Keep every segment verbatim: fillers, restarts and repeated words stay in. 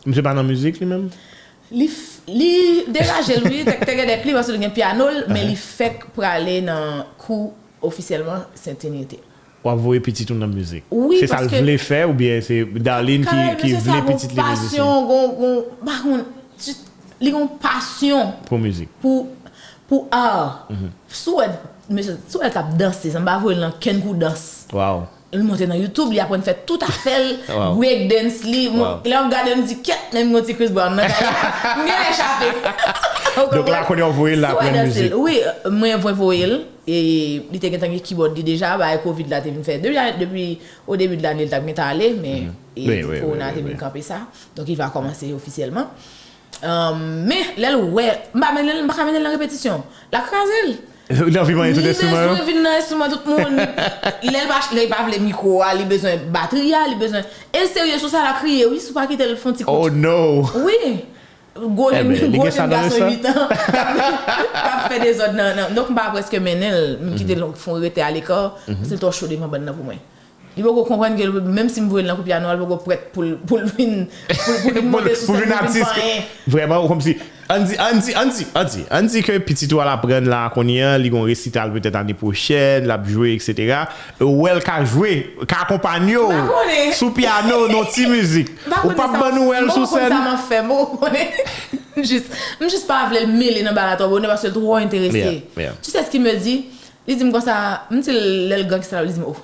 Misye pa nan mizik li menm? Li, li degaje l wi, tèk tègèdèk li, paske li gen pyano l, men li fèk prale nan kou ofisyèlman Sent Trinite. W ap voye pitit ou nan mizik. Wi, se sa l vle fè oubyen se Darline ki, ki vle pitit li mizisyen? Gon, gon, pa konn, li gon pasyon pou mizik. Pou, pou art. Si w wè, mesye, si w wè l t ap danse, san m pa voye l nan kenn kou dans. Wow. Li monte nan YouTube, li aprann fè tout afè l, break dance li. Lè w gade m di kèt, menm yon ti Chris Brown nan kay la. M genlè chape. Donk la kounye w voye l la aprann mizik. Wi, mwen mwen voye l. E li te gentan gen keyboard li deja, bagay covid la te vin fè. Depi, depi o debi de lane l t ap gentan ale, men e korona te vin kanpe sa. Donk li va kòmanse ofisyèlman. Men lè l wè, m pa mennen l, m pa ka mennen l nan repetisyon. L ap kraze l. Li anvi manyen tout enstriman yo. Li bezwen vin nan enstriman tout moun. Lè l pa, lè l pa vle mikwo a, li bezwen batri a, li bezwen. E l serye sou sa, l ap kriye wi, si w pa kite l fè yon ti kout. Oh no! Wi. Gwo jenn gason uit an k ap fè dezòd nan, nan. Donk m pa prèske mennen l, m kite l fè yon rete aleka, paske l twò cho devan bann nan pou mwen. Li poko konprann ke menm si m voye l nan kou pyano a, li poko prèt pou l, pou l vin, pou l vin monte sou sèn, pou l vin fè anyen. Vrèman, ou kòmsi, ann di, ann di, ann di, ann di, ann di ke pitit ou al aprann la kounye a, li gon resital petèt ane pwochèn, l ap jwe, etsetera. Ou wè l ka jwe, ka akonpanye w sou pyano, nan ti mizik. Ou p ap ban nou wè l sou sèn? M jis, m jis pa vle l mele nan bagay la twò bonè paske l twò enterese. Tu sais ce qu'il me dit? Li di m konsa, m di l lè l gangsta, li di m, oh.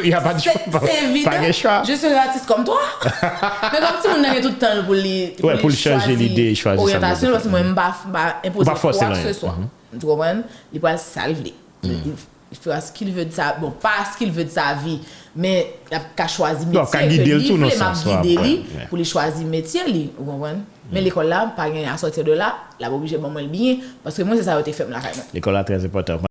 Y a pas de choix. Pa gen chwa. Je serai artiste comme toi. Men kòm timoun nan gen tout tan l pou li, pou li chwazi oryantasyon l, paske mwen m pa, m pa enpoze l kwa ke se swa. Ou konprann? Li pral sa l vle. Li fera ce qu'il veut de sa, bon, pa ce qu'il veut de sa vie, men l ap ka chwazi metye ke li vle, m ap gide li pou li chwazi metye li, ou konprann? Men lekòl la, pa gen, à sortir de là, l ap oblije ban mwen l byen, paske mwen se sa yo te fè m lakay mwen. Lekòl la trè enpòtan.